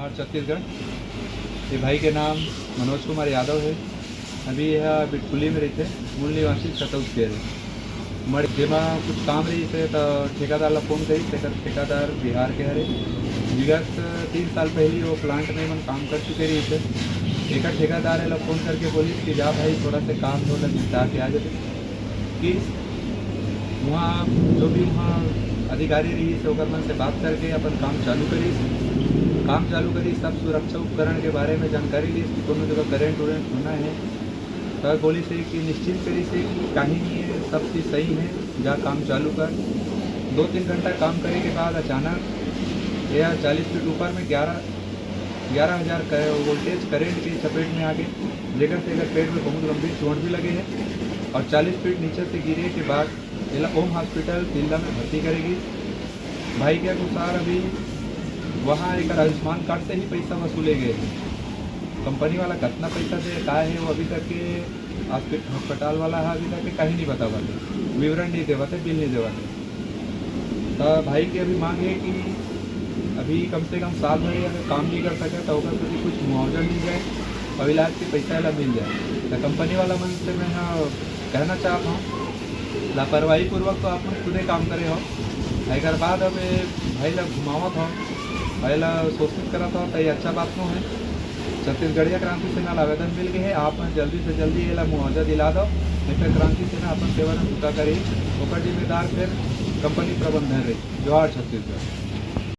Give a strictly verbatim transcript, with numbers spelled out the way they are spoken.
छत्तीसगढ़। ये भाई के नाम मनोज कुमार यादव है। अभी यह बिटकुली में रहते, मूल निवासी सतौद के रहे। मड़ जेमा कुछ काम रही थे तो ठेकेदार ला फोन करी, तेकर ठेकेदार बिहार के हरे। विगत तीन साल पहले वो प्लांट में मन काम कर चुके रही थे। एकर ठेकेदार ला फोन करके बोली कि जा भाई, थोड़ा से काम थोड़ा निपटा के आ जाते। कि वहाँ जो भी वहाँ अधिकारी रही से ओकर मन से बात करके अपन काम चालू करी। काम चालू करी, सब सुरक्षा उपकरण के बारे में जानकारी ली कि कोनो जगह करंट उरेंट होना है। तो बोली से कि निश्चिंत करी से कि कहीं नहीं है, सब चीज़ सही है, जा काम चालू कर। दो तीन घंटा काम करे के बाद अचानक यह चालीस फीट ऊपर में ग्यारह ग्यारह हज़ार वोल्टेज करंट के चपेट में आके, जेकर से एकर पेड़ में बहुत गंभीर चोट भी लगे है और चालीस फीट नीचे से गिरे के बाद एला ओम हॉस्पिटल तिल्दा में भर्ती करे गिस। भाई के अनुसार अभी वहाँ एकर आयुष्मान कार्ड से ही पैसा वसूले गए हैं। कंपनी वाला कितना पैसा दे, का है, वो अभी तक के हॉस्पि-, अस्पताल वाला है, अभी तक के कहीं नहीं बता पाते, विवरण नहीं देवाते, बिल नहीं देवाते। तो भाई के अभी मांग है कि अभी कम से कम साल भर अगर काम नहीं कर सके तो ओकर प्रति कुछ मुआवजा मिल जाए और इलाज के पैसा एला मिल जाए। तो कंपनी वाला मन से मैं यहाँ कहना चाहता हूँ, लापरवाही पूर्वक तो आप मन खुदे काम करे हो, एकर बाद अब ये भाई ला घुमावत हो, भाई ला शोषित करत हो, तो ये अच्छा बात नो है। छत्तीसगढ़िया क्रांति सेना ला आवेदन मिल गए है, आप मन जल्दी से जल्दी एला मुआवजा दिला दो, नहीं तो क्रांति सेना अपन सेवा में बूता करी, ओकर जिम्मेदार फिर कंपनी प्रबंधन रही। जोहार छत्तीसगढ़।